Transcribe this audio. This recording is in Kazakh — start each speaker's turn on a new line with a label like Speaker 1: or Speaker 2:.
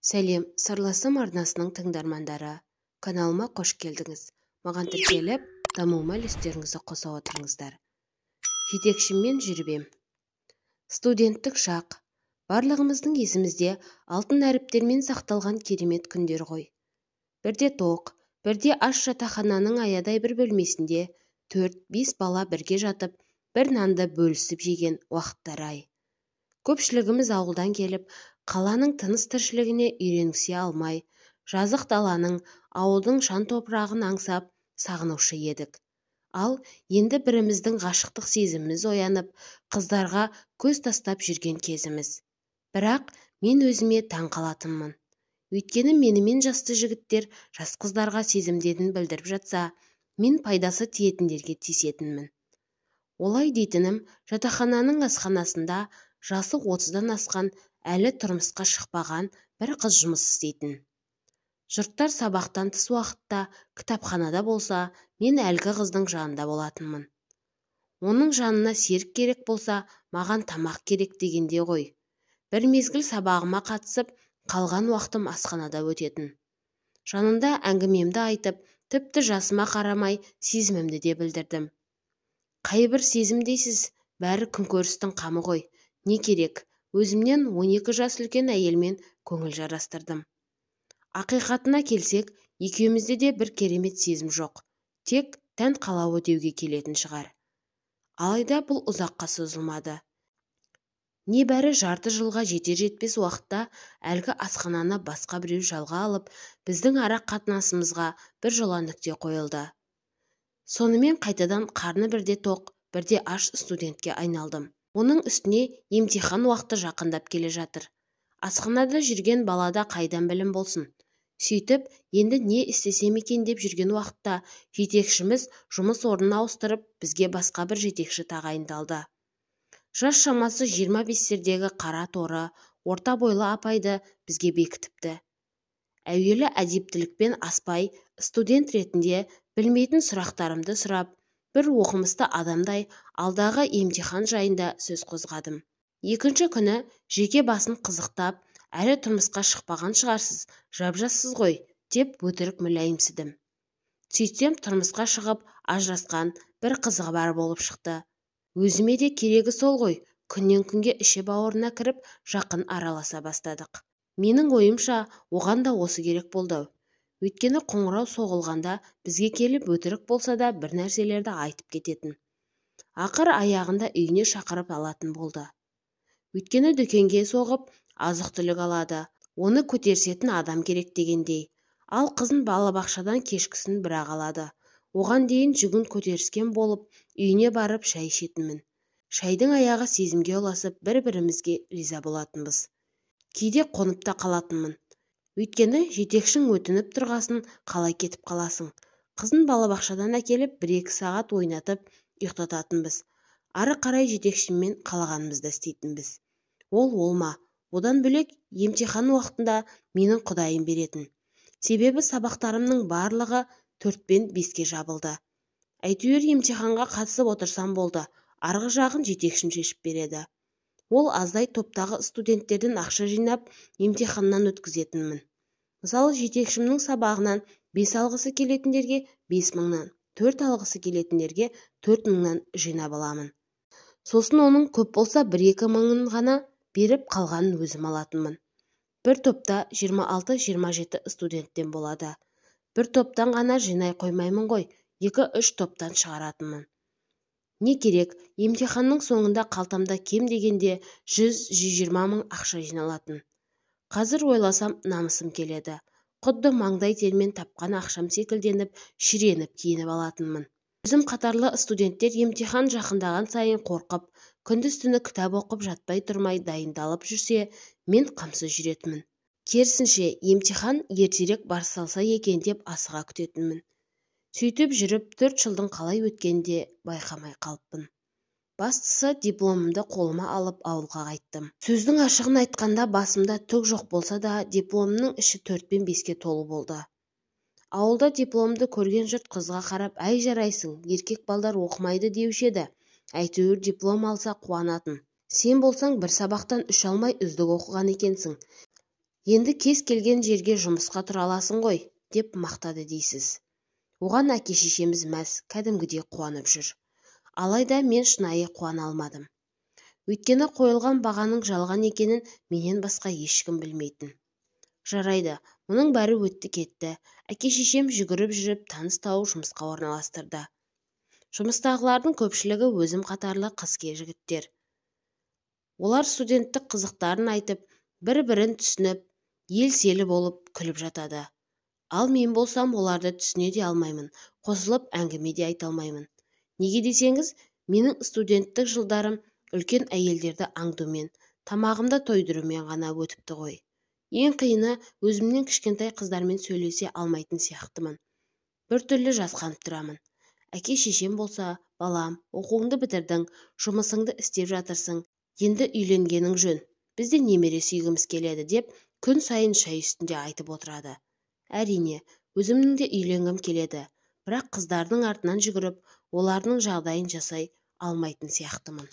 Speaker 1: Сәлем, Сырласым арнасының тыңдармандары. Каналыма қош келдіңіз. Маған тіркеліп, дамуыма үлестеріңізді қоса отырыңыздар. Жетекшіммен жүріп ем. Студенттік шақ. Барлығымыздың есімізде алтын әріптермен сақталған керемет күндер ғой. Бірде тоқ, бірде аш жатақхананың аядай бір бөлмесінде 4-5 бала бірге жатып, бір нанды бөлісіп жеген уақыттар-ай. Көпшілігіміз ауылдан келіп, қаланың тыныс-тіршілігіне үйренісе алмай, жазық даланың, ауылдың шан топырағын аңсап, сағынушы едік. Ал енді біріміздің ғашықтық сезіміміз оянып, қыздарға көз тастап жүрген кезіміз. Бірақ мен өзіме таң қалатынмын. Өйткені менімен жасты жігіттер жас қыздарға сезімдерін білдіріп жатса, мен пайдасы тиетіндерге тиісетінмін. Олай дейтінім, жатақхананың асханасында жасы 30-дан асқан, әлі тұрмысқа шықпаған бір қыз жұмыс істейтін. Жұрттар сабақтан тыс уақытта кітапханада болса, мен әлгі қыздың жанында болатынмын. Оның жанына серік керек болса, маған тамақ керек дегенде ғой. Бір мезгіл сабағыма қатысып, қалған уақытым асханада өтетін. Жанында әңгімемді айтып, тіпті жасыма қарамай сезімімді де білдірдім. Қайбір сезім дейсіз, бәрі күнкөрістің қамы ғой. Не керек, өзімнен 12 жас үлкен әйелмен көңіл жарастырдым. Ақиқатына келсек, екеумізде де бір керемет сезім жоқ, тек тән қалауы деуге келетін шығар. Алайда бұл ұзаққа созылмады. Небәрі жарты жылға жетер-жетпес уақытта әлгі асхананы басқа біреу жалға алып, біздің ара қатынасымызға бір жола нүкте қойылды. Сонымен қайтадан қарны бірде тоқ, бірде аш студентке айналдым. Оның үстіне емтихан уақыты жақындап келе жатыр. Асханада жүрген балада қайдан білім болсын? Сөйтіп, енді не істесем екен деп жүрген уақытта жетекшіміз жұмыс орнын ауыстырып, бізге басқа бір жетекші тағайындалды. Жас шамасы 25-тердегі қара торы, орта бойлы апайды бізге бекітіпті. Әуелі әдептілікпен аспай, студент ретінде білмейтін сұрақтарымды сұрап, бір оқымысты адамдай алдағы емтихан жайында сөз қозғадым. Екінші күні жеке басын қызықтап, әлі тұрмысқа шықпаған шығарсыз, жап-жассыз ғой, деп өтірік мүләйімсідім. Сөйтсем, тұрмысқа шығып, ажырасқан бір қызығы бар болып шықты. Өзіме де керегі сол ғой, күннен күнге іші бауырына кіріп, жақын араласа бастадық. Менің ойымша, оған да осы керек болды. Өйткені қоңырау соғылғанда бізге келіп өтірік болса да бір нәрселерді айтып кететін. Ақыр аяғында үйіне шақырып алатын болды. Өйткені дүкенге соғып, азық-түлік алады, оны көтерісетін адам керек дегендей. Ал қызын балабақшадан кешкісін бірақ алады. Оған дейін жүгін көтеріскен болып, үйіне барып шай ішетінмін. Шайдың аяғы сезімге ұласып, бір-бірімізге риза болатынбыз. Кейде қонып та қалатынмын. Өйткені жетекшің өтініп тұрғасын қалай кетіп қаласың. Қызын балабақшадан әкеліп, 1-2 сағат ойнатып, ұйықтататынбыз. Ары қарай жетекшіммен қалағанымызды істейтінбіз. Ол олма. Одан бөлек емтихан уақытында менің құдайым беретін. Себебі сабақтарымның барлығы 4 пен 5-ке жабылды. Әйтеуір емтиханға қатысып отырсам болды, арғы жағын жетекшім шешіп береді. Ол аздай топтағы студенттерден ақша жинап, емтиханнан өткізетінмін. Мысалы, жетекшімнің сабағынан 5 алғысы келетіндерге 5 мыңнан, 4 алғысы келетіндерге 4 мыңнан жинап аламын. Сосын оның көп болса 1-2 мыңын ғана беріп қалғанын өзім алатынмын. Бір топта 26-27 студенттен болады. Бір топтан ғана жинай қоймаймын ғой, 2-3 топтан шығаратынмын. Не керек, емтиханның соңында қалтамда кем дегенде 100-120 мың ақша жиналатын. Қазір ойласам намысым келеді. Құдды маңдай термен тапқан ақшам секілденіп, шіреніп киініп алатынмын. Өзім қатарлы студенттер емтихан жақындаған сайын қорқып, күндіз-түні кітап оқып жатпай тұрмай дайындалып жүрсе, мен қамсыз жүретінмін. Керісінше, емтихан ертерек басталса екен деп асыға күтетінмін. Сөйтіп жүріп 4 жылдың қалай өткенін де байқамай қалыппын. Бастысы дипломымды қолыма алып ауылға қайттым. Сөздің ашығын айтқанда басымда түк жоқ болса да дипломымның іші 4 пен 5-ке толы болды. Ауылда дипломды көрген жұрт қызға қарап, әй жарайсың, еркек балдар оқымайды деуші еді. Әйтеуір диплом алса қуанатын. Сен болсаң бір сабақтан 3 алмай үздік оқыған екенсің. Енді кез келген жерге жұмысқа тұра аласың ғой, деп мақтады дейсіз. Оған әке-шешеміз мәз, кәдімгідей қуанып жүр. Алайда мен шынайы қуана алмадым. Өйткені қойылған бағаның жалған екенін менен басқа ешкім білмейтін. Жарайды, мұның бәрі өтті кетті. Әке-шешем жүгіріп жүріп таныс тауып жұмысқа орналастырды. Жұмыстағылардың көпшілігі өзім қатарлы қыз-жігіттер. Олар студенттік қызықтарын айтып, бір-бірін түсініп, ел-селі болып күліп жатады. Ал мен болсам оларды түсіне де алмаймын, қосылып әңгіме де айта алмаймын. Неге десеңіз, менің студенттік жылдарым үлкен әйелдерді аңдумен, тамағымды тойдырумен ғана өтіпті ғой. Ең қиыны өзімнен кішкентай қыздармен сөйлесе алмайтын сияқтымын. Біртүрлі жасқанып тұрамын. Әке-шешем болса, балам, оқуыңды бітірдің, жұмысыңды істеп жатырсың, енді үйленгенің жөн, біз де немере сүйгіміз келеді деп күн сайын шай үстінде айтып отырады. Әрине, өзімнің де үйленгім келеді, бірақ қыздардың артынан жүгіріп, олардың жағдайын жасай алмайтын сияқтымын.